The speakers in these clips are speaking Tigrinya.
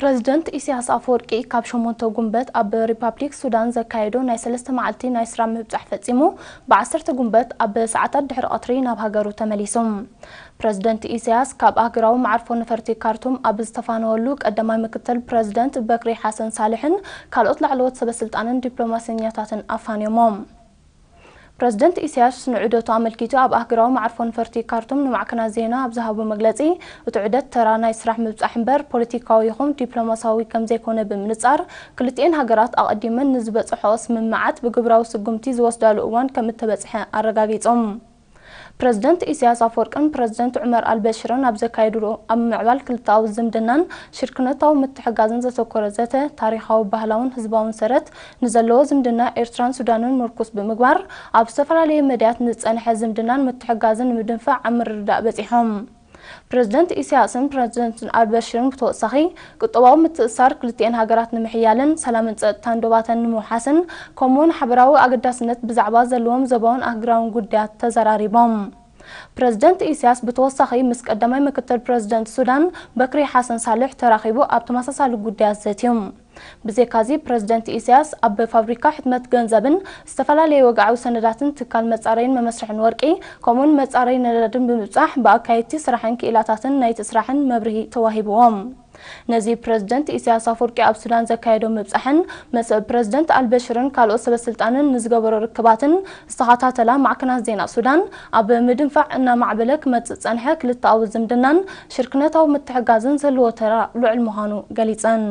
ፕረዚደንት ኢሳያስ ኣፈወርቂ ካብ ሸሞንተ ጉንበት ኣብ ሪፓብሊክ ሱዳን ዘካየዶ ናይ ሰለስተ መዓልቲ ናይ ስራሕ ምብጻሕ ፈጺሙ፣ ብዓሰርተ ጉንበት ኣብ ሰዓታት ድሕሪ ቀትሪ ናብ ሃገሩ ተመሊሱ። ፕረዚደንት ኢሳያስ ካብ ኣህጉራዊ መዓርፎ ነፈርቲ ካርቱም ኣብ ዝተፋነወሉ፣ ቀዳማይ ምክትል ፕረዚደንት በክሪ ሓሰን ሳልሕን ካልኦት ላዕለዎት ሰበ ስልጣንን ዲፕሎማሰኛታትን ኣፋንዮሞም። ፕረዚደንት ኢሳያስ ንዑደቱ ኣመልኪቱ ኣብ ኣህጉራዊ መዓርፎ ነፈርቲ ካርቱም ንማዕከናት ዜና ኣብ ዝሃቦ መግለጺ፣ እቲ ዑደት ተራ ናይ ስራሕ ምብጻሕ እምበር ፖለቲካዊ ይኹን ዲፕሎማሲያዊ ከም ዘይኮነ ብምንጻር፣ ክልቲኤን ሃገራት ኣቐዲመን ንዝበጽሖኦ ስምምዓት ብግብራዊ ስጉምቲ ዝወስዳሉ እዋን ከም እተበጽሐ ኣረጋጊጾም። ፕረዚደንት ኢሳያስ ኣፈወርቅን ፕረዚደንት ዑመር ኣልበሽርን ኣብ ዘካየድሉ ኣብ ምምዕባል ክልተኣዊ ዝምድናን ሽርክነታዊ ምትሕጋዝን ዘተኮረ ዘተ፣ ታሪኻዊ፣ ባህላውን ህዝባውን ሰረት ንዘለዎ ዝምድና ኤርትራን ሱዳንን ምርኩስ ብምግባር፣ ኣብ ዝተፈላለዩ መዳያት ንዝጸንሐ ዝምድናን ምትሕጋዝን ንምድንፋዕ ኣብ ምርድዳእ በጺሖም። ፕረዚደንት ኢሳያስን ፕረዚደንት ኣልበሽርን ብተወሳኺ፣ ቁጠባዊ ምትእስሳር ክልቲኤን ሃገራት ንምሕያልን ሰላምን ጸጥታን ዶባተን ንምውሓስን፣ ከምኡውን ሓበራዊ ኣገዳስነት ብዛዕባ ዘለዎም ዞባውን ኣህጉራውን ጉዳያት ተዘራሪቦም። ፕረዚደንት ኢሳያስ ብተወሳኺ ምስ ቀዳማይ ምክትል ፕረዚደንት ሱዳን በክሪ ሓሰን ሳልሕ ተራኺቡ ኣብ ተመሳሳሊ ጉዳያት ዘትዩ። ብዘይካዚ፣ ፕረዚደንት ኢሳያስ ኣብ ፋብሪካ ሕትመት ገንዘብን ዝተፈላለዩ ወግዓዊ ሰነዳትን ትካል መጻረይን መመስርሕን ወርቂ፣ ከምኡውን መጻረይ ነዳድን ብምብጻሕ፣ ብኣካየድቲ ስራሕን ክኢላታትን ናይቲ ስራሕን መብርሂ ተዋሂብዎም። ነዚ ፕረዚደንት ኢሳያስ ኣፈወርቂ ኣብ ሱዳን ዘካየዶ ምብጻሕን፣ ምስ ፕረዚደንት ኣልበሽርን ካልኦት ሰበ ስልጣንን ንዝገበሮ ርክባትን ዝተኸታተላ ማዕከናት ዜና ሱዳን፣ ኣብ ምድንፋዕ እናማዕበለ ክመጽእ ዝጸንሐ ክልተኣዊ ዝምድናን ሽርክነታዊ ምትሕጋዝን ዘለዎ ተራ ልዑል ምዃኑ ገሊጸን።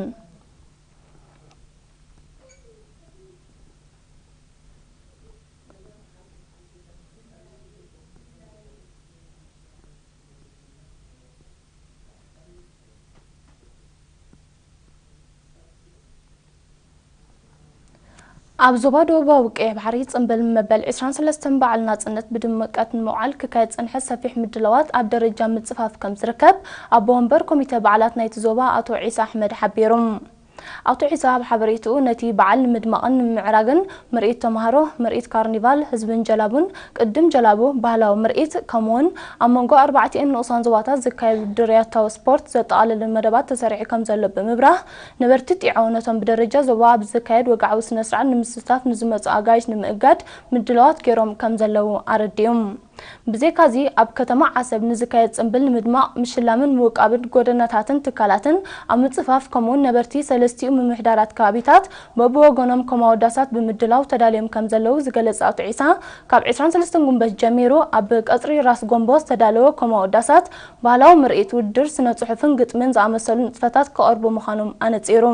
ኣብ ዞባ ደቡባዊ ቀይሕ ባሕሪ ጽምብል መበል ዕስራን ሰለስተን በዓል ናጽነት ብድምቀት ንምውዓል ክካየድ ዝጸንሐ ሰፊሕ ምድላዋት ኣብ ደረጃ ምጽፋፍ ከም ዝርከብ ኣቦ ወንበር ኮሚተ በዓላት ናይቲ ዞባ ኣቶ ዒሳ ኣሕመድ ሓቢሩ። ኣቶ ዒሳ ኣብ ሓበሬትኡ፣ ነቲ በዓል ንምድማቕን ንምምዕራግን ምርኢት ተምሃሮ፣ ምርኢት ካርኒቫል ህዝብን ጀላቡን፣ ቅድም ጀላቡ፣ ባህላዊ ምርኢት፣ ከምኡውን ኣብ መንጎ ኣርባዕቲኤን ንኡሳን ዞባታት ዝካየድ ውድድርያታዊ ስፖርት ዘጠቓለለ መደባት ተሰሪዑ ከም ዘሎ ብምብራህ፣ ነበርቲ ጢዖ ነቶም ብደረጃ ዞባ ኣብ ዝካየድ ወግዓዊ ስነ-ስርዓት ንምስታፍ ንዝመጹ ኣጋይሽ ንምእጋድ ምድላዋት ገይሮም ከም ዘለዉ ኣረዲኡ። ብዘይካዚ፣ ኣብ ከተማ ዓሰብ ንዝካየድ ጽምብል ንምድማቕ፣ ምሽላምን ምውቃብን ጎደናታትን ትካላትን ኣብ ምጽፋፍ፣ ከምኡውን ነበርቲ ሰለስቲኡ ምምሕዳራት ከባቢታት በብወገኖም ከም ኣወዳሳት ብምድላው ተዳልዮም ከም ዘለዉ ዝገለጸ ኣቶ ዒሳ፣ ካብ ዕስራን ሰለስተን ጉንበት ጀሚሩ ኣብ ቀጽሪ ራስ ጎንቦ ዝተዳለወ ከም ኣወዳሳት ባህላዊ ምርኢት፣ ውድድር ስነ ጽሑፍን ግጥምን ዝኣመሰሉ ንጥፈታት ክቐርቡ ምዃኖም ኣነጺሩ።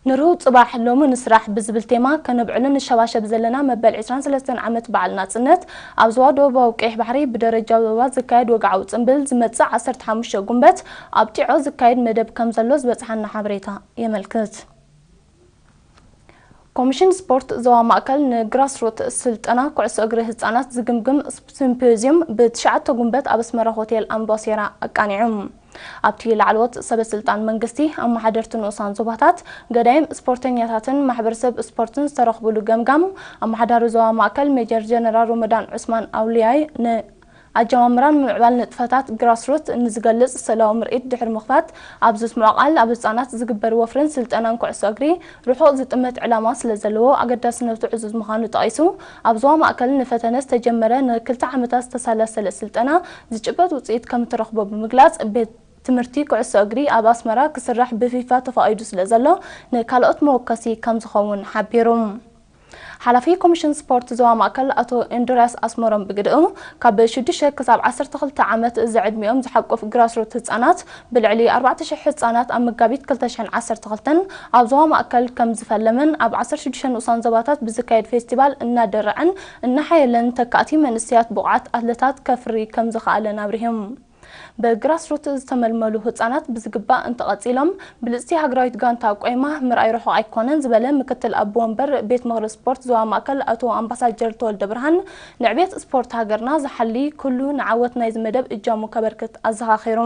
ንርሁው ጽባሕ ሎሚ ንስራሕ ብዝብል ቴማ ከነብዕሎ ንሸባሸብ ዘለና መበል ዕስራን ሰለስተን ዓመት በዓል ናጽነት ኣብ ዞባ ደቡባዊ ቀይሕ ባሕሪ ብደረጃ ዞባ ዝካየድ ወግዓዊ ጽምብል ዝመጽእ ዓሰርተ ሓሙሽተ ጉንበት ኣብ ጢዖ ዝካየድ መደብ ከም ዘሎ ዝበጽሓና ሓበሬታ የመልክት። ኮሚሽን ስፖርት ዞባ ማእከል ንግራስሩት ስልጠና ኩዕሶ እግሪ ህጻናት ዝግምግም ሲምፖዝዩም ብትሽዓተ ጉንበት ኣብ ኣስመራ ሆቴል ኣምባሴራ ኣቃኒዑ። ኣብቲ ላዕለዎት ሰበ ስልጣን መንግስቲ፣ ኣመሓደርቲ ንኡሳን ዞባታት፣ ገዳይም ስፖርተኛታትን ማሕበረሰብ ስፖርትን ዝተረኽብሉ ገምጋም፣ ኣመሓዳሪ ዞባ ማእከል ሜጀር ጀነራል ሮመዳን ዑስማን ኣውልያይ ን ኣጀማምራን ምምዕባል ንጥፈታት ግራስሩት ንዝገልጽ ስእላዊ ምርኢት ድሕሪ ምኽፋት፣ ኣብ ዘስምዖ ቃል፣ ኣብ ህጻናት ዝግበር ወፍርን ስልጠናን ኩዕሶ እግሪ ርሑቕ ዝጥምት ዕላማ ስለ ዘለዎ፣ ኣገዳስነቱ ዕዙዝ ምዃኑ ጠቒሱ፣ ኣብ ዞባ ማእከል ንፈተነ ዝተጀመረ ንክልተ ዓመታት ዝተሰላሰለ ስልጠና ዝጭበጥ ውጽኢት ከም እተረኽቦ ብምግላጽ፣ ቤት ትምህርቲ ኩዕሶ እግሪ ኣብ ኣስመራ ክስራሕ ብፊፋ ተፈቒዱ ስለ ዘሎ፣ ንካልኦት መወከሲ ከም ዝኸውን ሓቢሩ። ሓላፊ ኮሚሽን ስፖርት ዞባ ማእከል ኣቶ እንድርያስ ኣስመሮም ብግድኡ፣ ካብ ሽዱሽተ ክሳብ ዓሰርተ ክልተ ዓመት ዝዕድሚኦም ዝሓቁፍ ግራስሩት ህጻናት፣ ብልዕሊ ኣርባዕተ ሽሕ ህጻናት ኣብ መጋቢት ክልተ ሽሕን ዓሰርተ ክልተን ኣብ ዞባ ማእከል ከም ዝፈለመን፣ ኣብ ዓሰርተ ሽዱሽተ ንኡሳን ዞባታት ብዝካየድ ፌስቲቫል እናደረዐን እናሓየለን ተካእቲ መንእሰያት ብቑዓት ኣትለታት ከፍሪ ከም ዝኸኣለን ኣብሪሆም። ብግራስሩት ዝተመልመሉ ህጻናት ብዝግባእ እንተቐጺሎም፣ ብልጽቲ ሃገራዊት ጋንታ ቆይማ ምርኣይ ርሑቕ ኣይኮነን ዝበለ ምክትል ኣቦ ወንበር ቤት ምኽሪ ስፖርት ዞባ ማእከል ኣቶ ኣምባሳጀር ተወልደ ብርሃን፣ ንዕቤት ስፖርት ሃገርና ዝሓሊ ኩሉ ንዓወት ናይዚ መደብ እጃሙ ከበርክት ኣዘኻኺሩ።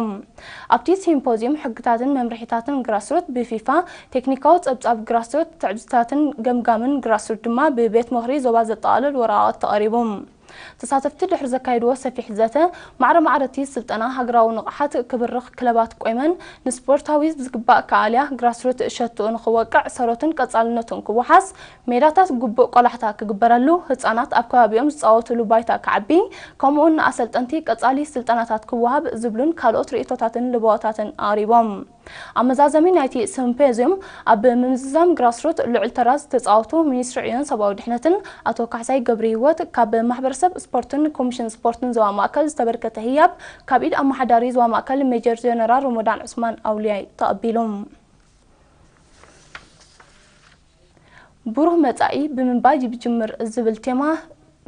ኣብቲ ሲምፖዝዩም፣ ሕግታትን መምርሒታትን ግራስሩት ብፊፋ፣ ቴክኒካዊ ጸብጻብ ግራስሩት፣ ትዕዝብትታትን ገምጋምን ግራስሩት ድማ ብቤት ምኽሪ ዞባ ዘጠቓልል ወረቓቕቲ ተቐሪቡ። ተሳተፍቲ ድሕሪ ዘካየድዎ ሰፊሕ ዘተ፣ ማዕረ ማዕረቲ ስልጠና ሃገራዊ ንቕሓት ክብርኽ፣ ክለባት ቆይመን ንስፖርታዊ ዝግባእ ከኣልያ፣ ግራስሩት ሸትኡ ንኽወቅዕ ሰሮትን ቀጻልነቱን ክወሓስ፣ ሜዳታት ግቡእ ቆላሕታ ክግበረሉ፣ ህጻናት ኣብ ከባቢኦም ዝጻወቱሉ ባይታ ክዓቢ፣ ከምኡውን ንኣሰልጠንቲ ቀጻሊ ስልጠናታት ክወሃብ ዝብሉን ካልኦት ርእይቶታትን ልበዋታትን ኣቕሪቦም። ኣመዛዘሚ ናይቲ ሲምፖዝዩም፣ ኣብ ምምዝዛም ግራስሩት ልዑል ተራ ዝተጻወቱ ሚኒስትሪ ዕዮን ሰብኣዊ ድሕነትን ኣቶ ካሕሳይ ገብረ ህይወት፣ ካብ ማሕበረሰብ ስፖርትን ኮሚሽን ስፖርትን ዞባ ማእከል ዝተበርከተ ህያብ ካብ ኢድ ኣመሓዳሪ ዞባ ማእከል ሜጀር ጀነራል ሮሞዳን ዑስማን ኣውልያይ ተቐቢሉ። ብሩህ መጻኢ ብምንባይ ይጅምር ዝብል ቴማ፣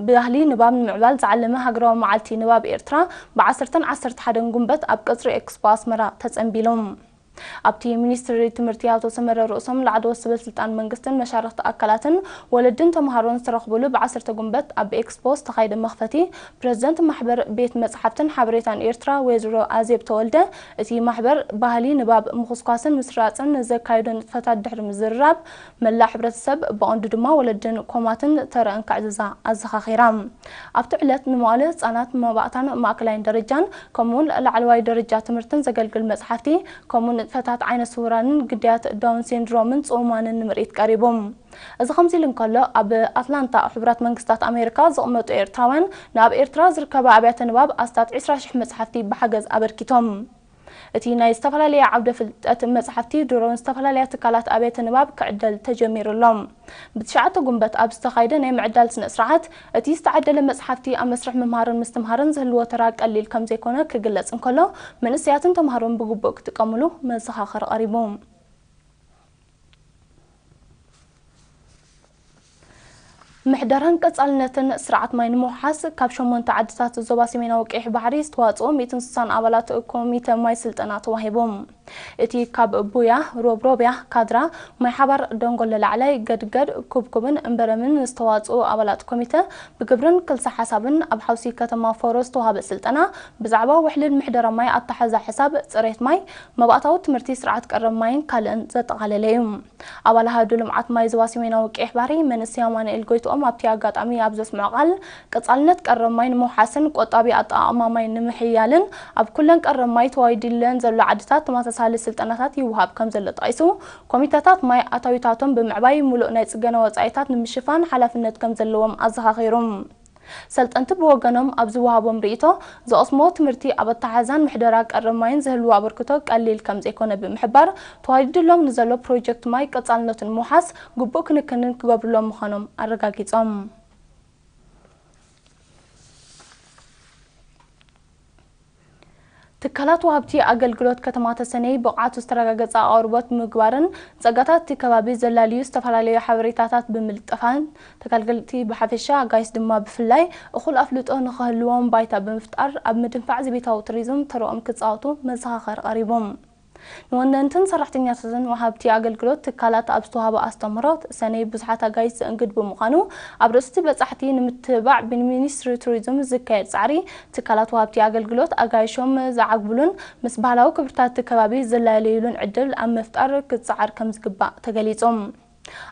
ባህሊ ንባብ ንምዕባል ዝዓለመ ሃገራዊ መዓልቲ ንባብ ኤርትራ ብ10ን 11ን ጉንበት ኣብ ቀጽሪ ኤክስፖ ኣስመራ ተጸንቢሉ። ኣብቲ ሚኒስትሪ ትምህርቲ ኣቶ ሰመረ ርእሶም፣ ላዕለዎት ሰበ ስልጣን መንግስትን መሻርኽቲ ኣካላትን ወለድን ተምሃሮን ዝተረኽቡሉ ብ10 ጉንበት ኣብ ኤክስፖ ዝተኻየደ መኽፈቲ፣ ፕረዚደንት ማሕበር ቤት መጽሓፍትን ሓበሬታን ኤርትራ ወይዘሮ ኣዜብ ተወልደ፣ እቲ ማሕበር ባህሊ ንባብ ምኹስኳስን ምስራጽን ንዘካየዶ ንጥፈታት ድሕሪ ምዝርራብ፣ መላእ ሕብረተሰብ፣ ብቐንዱ ድማ ወለድን ኮማትን ተረአን ክዕዝዛ ኣዘኻኺራ። ኣብቲ ዕለት ንመዋለ ህጻናት፣ መባእታን ማእከላይን ደረጃን ከምኡውን ላዕለዋይ ደረጃ ትምህርትን ዘገልግል መጽሓፍቲ፣ ከምኡ ንጥፈታት ዓይነ ስውራንን ግዳያት ዳውን ሲንድሮምን ጽሙማንን ንምርኢት ቀሪቡ። እዚ ከምዚ ኢሉ እንከሎ፣ ኣብ ኣትላንታ ሕቡራት መንግስታት ኣሜሪካ ዝቕመጡ ኤርትራውያን፣ ናብ ኤርትራ ዝርከባ ኣብያተ ንባብ ኣስታት 20,000 መጽሓፍቲ ብሓገዝ ኣበርኪቶም። እቲ ናይ ዝተፈላለየ ዓውደ ፍልጠት መጽሓፍቲ ድሮ ንዝተፈላለያ ትካላት ኣብያተ ንባብ ክዕደል ተጀሚሩ ኣሎ። ብትሽዓተ ጉንበት ኣብ ዝተኻየደ ናይ ምዕዳል ስነ ስርዓት፣ እቲ ዝተዓደለ መጽሓፍቲ ኣብ መስርሕ ምምሃርን ምስትምሃርን ዝህልዎ ተራ ቀሊል ከም ዘይኮነ ክግለጽ እንከሎ፣ መንእሰያትን ተምሃሮን ብግቡእ ክጥቀምሉ መዘኻኸሪ ቀሪቡ። ምሕደራን ቀጻልነትን ስርዓት ማይ ንምውሓስ፣ ካብ ሸሞንተ ዓድታት ዞባ ሰሜናዊ ቀይሕ ባሕሪ ዝተዋጽኦ ሚእትን ስሳን ኣባላት ኮሚተ ማይ ስልጠና ተዋሂቦም። እቲ ካብ ቡያ፣ ሮብሮብያ፣ ካድራ፣ ማይ ሓባር፣ ደንጎሎ ላዕላይ፣ ገድገድ፣ ኩብኩብን እምበረምን ዝተዋጽኡ ኣባላት ኮሚተ ብግብርን ክልሰ ሓሳብን ኣብ ሓውሲ ከተማ ፎሮ ዝተዋሃበ ስልጠና፣ ብዛዕባ ውሕልል ምሕደራ ማይ፣ ኣተሓዛ ሕሳብ፣ ጽሬት ማይ፣ መባእታዊ ትምህርቲ፣ ስርዓት ቀረብ ማይን ካልእን ዘጠቓለለ እዩ። ኣባል ኣሃዱ ልምዓት ማይ ዞባ ሰሜናዊ ቀይሕ ባሕሪ መንእሰይ ኣማኑኤል ጎይትኦም ኣብቲ ኣጋጣሚ ኣብ ዘስምዖ ቃል፣ ቀጻልነት ቀረብ ማይ ንምውሓስን ቆጣቢ ኣጠቓቕማ ማይ ንምሕያልን ኣብ ኩለን ቀረብ ማይ ተዋሂዱለን ዘሎ ዓድታት ተመሳሳሊ ስልጠናታት ይወሃብ ከም ዘሎ ጠቒሱ፣ ኮሚተታት ማይ ኣታዊታቶም ብምዕባይ፣ ምሉእ ናይ ጽገና ወጻኢታት ንምሽፋን ሓላፍነት ከም ዘለዎም ኣዘኻኺሩ። ሰልጠንቲ ብወገኖም፣ ኣብ ዝወሃቦም ርእይቶ፣ ዝቐስምዎ ትምህርቲ ኣብ ኣተሓሕዛን ምሕደራ ቀረብ ማይን ዝህልዎ ኣበርክቶ ቀሊል ከም ዘይኮነ ብምሕባር፣ ተዋሂዱሎም ንዘሎ ፕሮጀክት ማይ ቀጻልነቱ ንምውሓስ ግቡእ ክንክንን ክገብሩሎም ምዃኖም ኣረጋጊጾም። ትካላት ወሃብቲ ኣገልግሎት ከተማ ተሰነይ ብቕዓቱ ዝተረጋገጸ ኣቕርቦት ምግባርን ጸጋታት እቲ ከባቢ ዘላልዩ ዝተፈላለዩ ሓበሬታታት ብምልጥፋን፣ ተገልገልቲ ብሓፈሻ፣ ኣጋይሽ ድማ ብፍላይ፣ እኹል ኣፍልጦ ንኽህልዎም ባይታ ብምፍጣር፣ ኣብ ምድንፋዕ ዘቤታዊ ቱሪዝም ተርኦም ክጻወቱ መዘኻኸሪ ቀሪቦም። ንወነንትን ሰራሕተኛታትን ወሃብቲ ኣገልግሎት ትካላት ኣብ ዝተዋህበ ኣስተምህሮ፣ ሰነይ ብዙሓት ኣጋይሽ ዘእንግድ ብምዃኑ፣ ኣብ ርእሲ በጻሕቲ ንምትብባዕ ብሚኒስትሪ ቱሪዝም ዝካየድ ጻዕሪ፣ ትካላት ወሃብቲ ኣገልግሎት ኣጋይሾም ዝዓግብሉን ምስ ባህላዊ ክብርታት እቲ ከባቢ ዝላለዩሉን ዕድል ኣብ ምፍጣር ክጸዓር ከም ዝግባእ ተገሊጹ።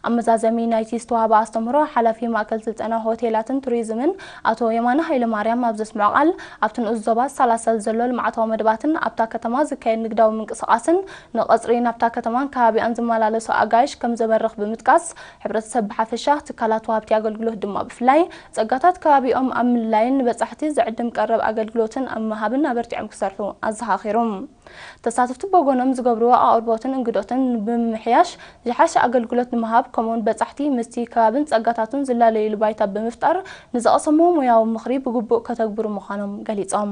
ኣብ መዛዘሚ ናይቲ ዝተዋህበ ኣስተምህሮ፣ ሓላፊ ማእከል ስልጠና ሆቴላትን ቱሪዝምን ኣቶ የማነ ሃይለማርያም ኣብ ዘስምዖ ቃል፣ ኣብቲ ንኡስ ዞባ ዝሰላሰል ዘሎ ልምዓታዊ መደባትን ኣብታ ከተማ ዝካየድ ንግዳዊ ምንቅስቓስን ንቐጽሪ ናብታ ከተማን ከባቢኣን ዝመላለሱ ኣጋይሽ ከም ዘበርኽ ብምጥቃስ፣ ሕብረተሰብ ብሓፈሻ፣ ትካላት ወሃብቲ ኣገልግሎት ድማ ብፍላይ፣ ጸጋታት ከባቢኦም ኣብ ምልላይን ንበጻሕቲ ዝዕድም ቀረብ ኣገልግሎትን ኣብ ምሃብን ኣበርቲዖም ክሰርሑ ኣዘኻኺሩ። ተሳተፍቲ ብወገኖም ዝገብርዎ ኣቕርቦትን እንግዶትን ብምምሕያሽ ዝሓሸ ኣገልግሎት ንምሃብ፣ ከምኡውን በጻሕቲ ምስቲ ከባብን ጸጋታቱን ዝላለዩሉ ባይታ ብምፍጣር ንዝቐሰምዎ ሞያዊ ምኽሪ ብግቡእ ከተግብሩ ምዃኖም ገሊጾም።